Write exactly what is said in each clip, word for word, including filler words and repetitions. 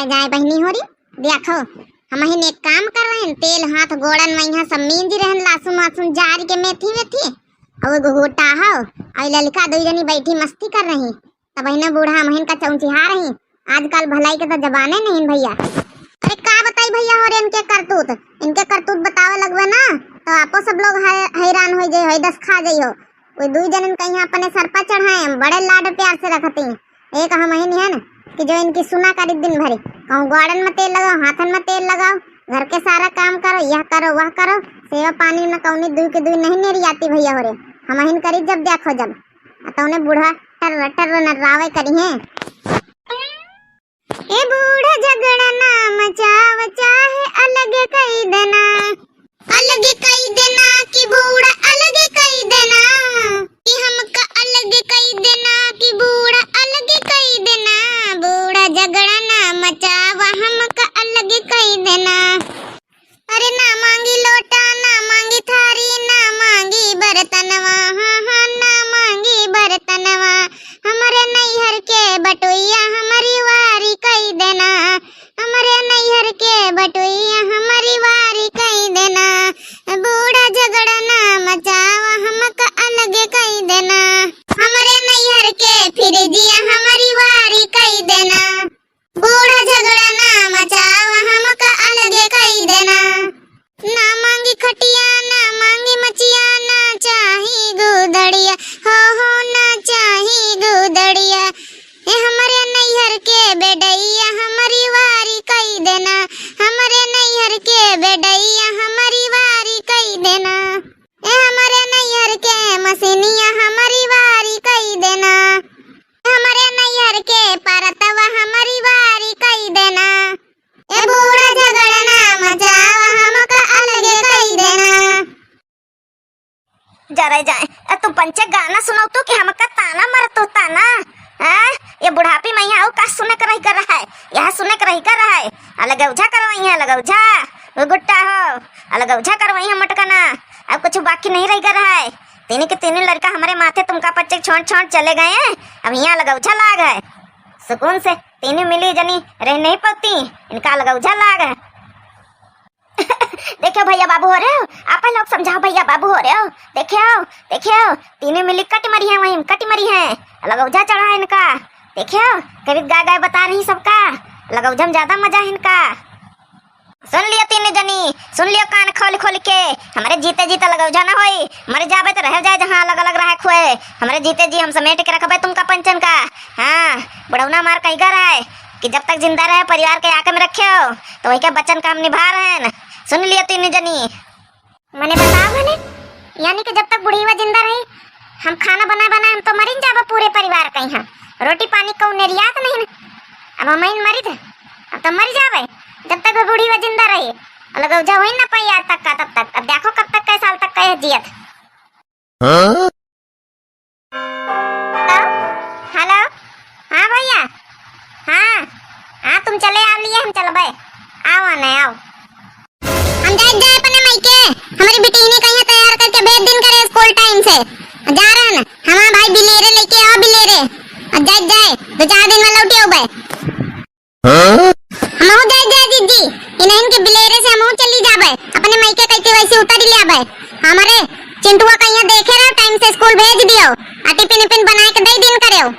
जाए बहिनी होरी, देखो, हमहिन एक काम कर रहेन, तेल हाथ गोड़न मइहाँ सब मींज रहेन, लासुन वासुन जारि के मेथी वेथी, अउ एगो होटा हौ, अउ ललिका दुइ जनी बैठी मस्ती कर रही। तब इन्हें बूढ़ा हमहिन का चौंचिहा रही। आजकल भलाई के तो जबाने नहीं भइया। अरे का बताई भइया होरे इनके करतूत, इनके करतूत बतावे लगबे ना तो आपो सब लोग है-, हैरान होइ जाई हो, दस खा जाई हो। वो दुइ जनिन कहीं अपने सर पर चढ़ाए, हम बड़े लाड प्यार से रखती हैं। एक हमहिन हन कि जो इनकी सुना करी दिन भरी, कहूँ ग्वाड़न में तेल लगाओ, हाथन में तेल लगाओ, घर के सारा काम करो, यह करो, वह करो, सेवा पानी में कौनी दुइ के दुइ नहीं नेरी आती भइया होरे। हमहिन करी जब देखो जब, आ तौने बूढ़ा टर्र टर्र नर्रावे करी हैं। ए बूढ़ा झगड़ा ना मचाव, चाहे अलग कई देना। अलग कई देना कि बूढ़ा अलग कई देना, कि हमका अलग कई देना, कि बूढ़ा अलग कई देना। बूढ़ा झगड़ा ना मचावा, हमका अलग कई देना। अरे ना मांगी लोटा, ना मांगी थारी, ना मांगी बर्तनवा, हाँ, हाँ, ना मांगी बर्तनवा। हमरे नैहर के बटोइया हमरी वारी कई देना, हमरे नैहर के बटोइया हमरी वारी कई देना। बूढ़ा झगड़ा ना मचावा, हमका अलग कई देना। हमरे नैहर के फ्रिजिया हमरी वारी कई देना। बूढ़ा झगड़ा ना मचावा, हमका अलगे कई देना। ना मांगी खटिया, ना मांगी मचिया, ना चाही गुदड़िया, हो, हो, ना चाही गुदड़िया। ए हमरे नैहर के बेडैया, हमरी वारी कई देना। हमरे नैहर के बेडैया, हमरी वारी कई देना। ए हमरे नैहर के मसीनिया, हमरी वारी कई देना। हमरे नैहर के परतवा, हमरी वारी कई देना। ए बूढ़ा झगड़ा ना मचावा, हमका अलगे कई देना। जरे जाए, ए तू पंचे गाना सुनावतू कि हमका ताना मारतू ताना? हैं? ये बुढ़ापी में यहाँ का सुने के रही कर रहा है? यहाँ सुने के रही कर रहा है? अलगौझा करवाई है, अलगौझा। ओ गुट्टा हो, अलगौझा करवाई है मटकना। अब कुछ बाकी नहीं रही कर रहा है। तीनों के तीनों लड़का हमरे माथे तुमका पच्चे छोड़ छोड़ चले गए हैं। अब यहाँ अलगौझा लाग है। सुकून से तीनों मिली जनी रह नहीं पाती, इनका अलगौझा लाग है। देखियो भइया बाबू होरे हो, आप लोग समझाओ भइया बाबू होरे हो। देखियो, देखियो, तीनों मिली कट मरी है, वहीं कट मरी है, अलगौझा चढ़ा है इनका। देखियो, कभी गाय गाय बता रही सबका, अलगौझा में ज्यादा मजा है इनका। सुन लियो तीनों जनी, सुन लियो कान खोल खोल के, हमरे जीते जीते अलगौझा ना होई, मर जाबे तो रह जाए जहाँ अलग अलग रहे खोए, हमरे जीते जी हम समेट के रखबे तुमका पंचन का। हाँ, बुढ़ौना हमार कही गा रहे कि जब तक जिंदा रहे परिवार के आके में रखे हो, तो वही के वचन का हम निभा रहे हैं। सुन लियो तीनों जनी। मने बताओ मने, यानी कि जब तक बुढ़ीवा जिंदा रही, हम खाना बनाए बनाए हम तो मरिन जाबे पूरे परिवार का यहाँ। रोटी पानी कौन नेरियात नहीं न। अब हम मरित, अब तो मर जाबे। जब तक वो बुढ़ीवा जिंदा रही, अलगौझा हुई ना पाई आज तक का, तब तक। अब देखो कब तक, कै साल तक का यह जियत। हाँ? हेलो, हेलो, हाँ भइया, हाँ, हाँ, तुम चले आओ लिए, हम चलबे, आओ आने, आओ। हम जाए, जाए अपने मायके, हमरी बिटिहने कहिया तैयार करके भेज दिन करे स्कूल टाइम से। जा रहन, हमार भाई बिलेरे लेके आओ, बिलेरे। अब जाए, जाए, दो चार दिन में लौटी आउबे। हाँ? हमहू जाए, जाए दीदी, इन्हन के बिलेरे से हमहू चली जाबे, अपने मायके कहते वैसे उतर ले आबे। हमरे चिंटुआ कहिया देखे रहो, टाइम से स्कूल भेज दियो, आ टिफिन इफिन बनाए के दे दिन करेओ।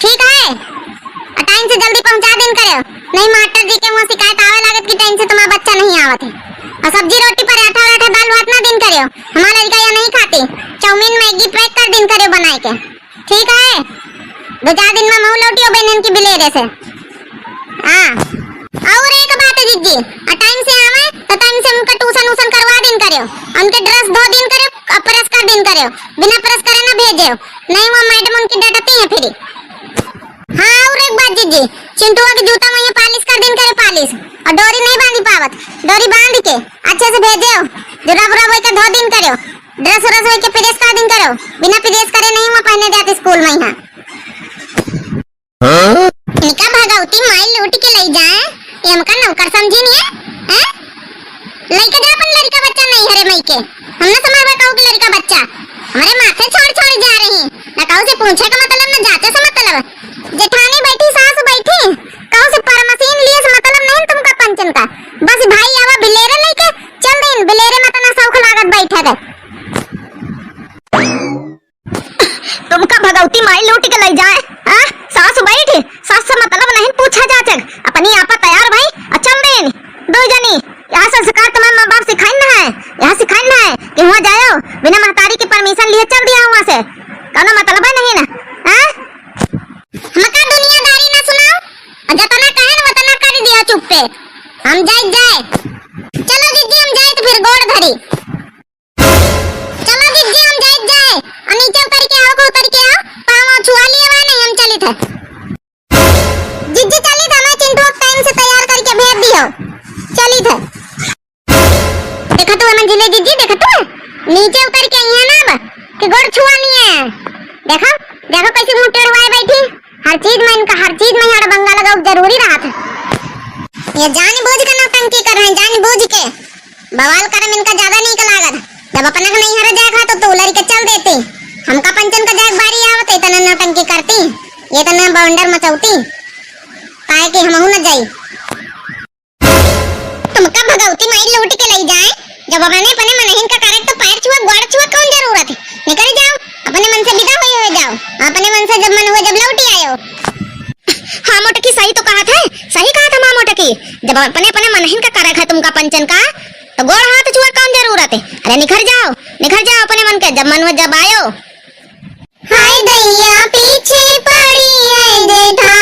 ठीक है, आ टाइम से जल्दी पहुँचा दिन करेओ, नहीं मास्टर जी के वहाँ शिकायत आवे लागत कि टाइम से तुम्हारा बच्चा नहीं आवत है। और सब्जी रोटी पराठा वराठा दाल भात ना दिन करेओ, हमारा लड़का यह नहीं खाती। चाउमीन मैगी पैक कर दिन करेओ बनाए के, ठीक है? दो चार दिन में महू लौटियो बहनन की बिलेरे से। हाँ, और एक बात है जीजी, आ टाइम से आवे तो टाइम से उनका ट्यूशन उशन करवा दिन करेओ, उनके ड्रेस धो दिन करेओ, और प्रेस कर दिन करेओ, बिना प्रेस करे ना भेजेओ। नहीं, वो मैडम उनकी डटती हैं फिर। हाँ, और एक बात जीजी, चिंटुआ के जूता वहीं पालिश कर दिन करे, पालिश, और डोरी नहीं बांधी पावत, डोरी बांध के अच्छे से भेजेओ, जुराब उराब वही के धो दिन करेओ, ड्रेस व्रेस वही के प्रेस कर दिन करेओ, बिना प्रेस करे नहीं वहाँ पहने जाते स्कूल में यहाँ। इनका भगवती माई लूट के ले जाए, ये हमका नौकर समझी नहीं है, हैं? लइका जा अपन लड़का बच्चा नहीं हरे मई के। हम ना समारबे कहू के लड़का बच्चा। हमरे माथे छोड़ छोड़ जा रही। ना कहू से पूछे का मतलब, ना जांचे से मतलब। जेठानी बैठी, सास बैठी। कहू से परमसीन लिए बस भाई, आवा बिलेरे लइके चल देन, बिलेरे में तना सौख लागत बैठे के। तुमका भगवती माई लूट के लइ जाए, हाँ? सास बैठ, सास से मतलब नहीं पूछा जाचक, अपनी आपा तैयार भई, आ चल देन, दो जनी। यह संस्कार तुम्हारे माँ बाप सिखाइन ना है, यह सिखाइन ना है कि हुआँ जायो, बिना महतारी की permission लिए चल दिया हुआँ से, कौनो मतलब है नहीं ना, हाँ? हमका दुनियादारी ना सुनाओ, और जतना कहे ना वतना कर दिया चुप्पे, हम जाइत जाए। चलो जिज्जी, हम जाइत फिर गोड़ धरी। चलो जिज्जी, हम जाइत जाए। आ नीचे उतर के आओ, को उतर के आओ। पाँव छुआ लिए बा नहीं, हम चलित है। जिज्जी चलित है, मैं चिंटू को time से तैयार करके भेज दियो। चलित है। देखा तू हमन जिले जिज्जी, देखा तू नीचे उतर के आई है ना अब, कि गोड़ छुआ लिए है। देखा, देखा कैसे मुंह टेढ़वाए बैठी। हर चीज में इनका, हर चीज में हड़बंगा लगाओ जरूरी रहत है। ये जान बूझ के नौटंकी कर रहे हैं, जान बूझ के। बवाल करे में इनका ज्यादा नीक लागत। जब अपना के नैहर जाए के तो तू लड़ी के चल देती। हमका पंचन का जाए के बारी आवत, इतना नौटंकी करती, ये इतना बवंडर मचौती, काहे कि हमहू न जाई। तुमका भगवती माई लूट के लई जाए, जब अपने, अपने मनहिन का करे तो पैर छुआ, गोड़ छुआ, कौन जरूरत है? निकल जाओ, अपने मन से विदा हुई हो जाओ, अपने मन से जब मन हुआ जब लौटी आयो। हाँ मोटकी, सही तो कहत है, सही कहत है माँ मोटकी। जब अपने, अपने मनहिन का करे है तुमका पंचन का, तो गोड़ हाथ छुआ कौन जरूरत है? अरे निखर जाओ, निखर जाओ अपने मन के, जब मन हुआ जब आयो। हाय दैया पीछे पड़ी है जेठा,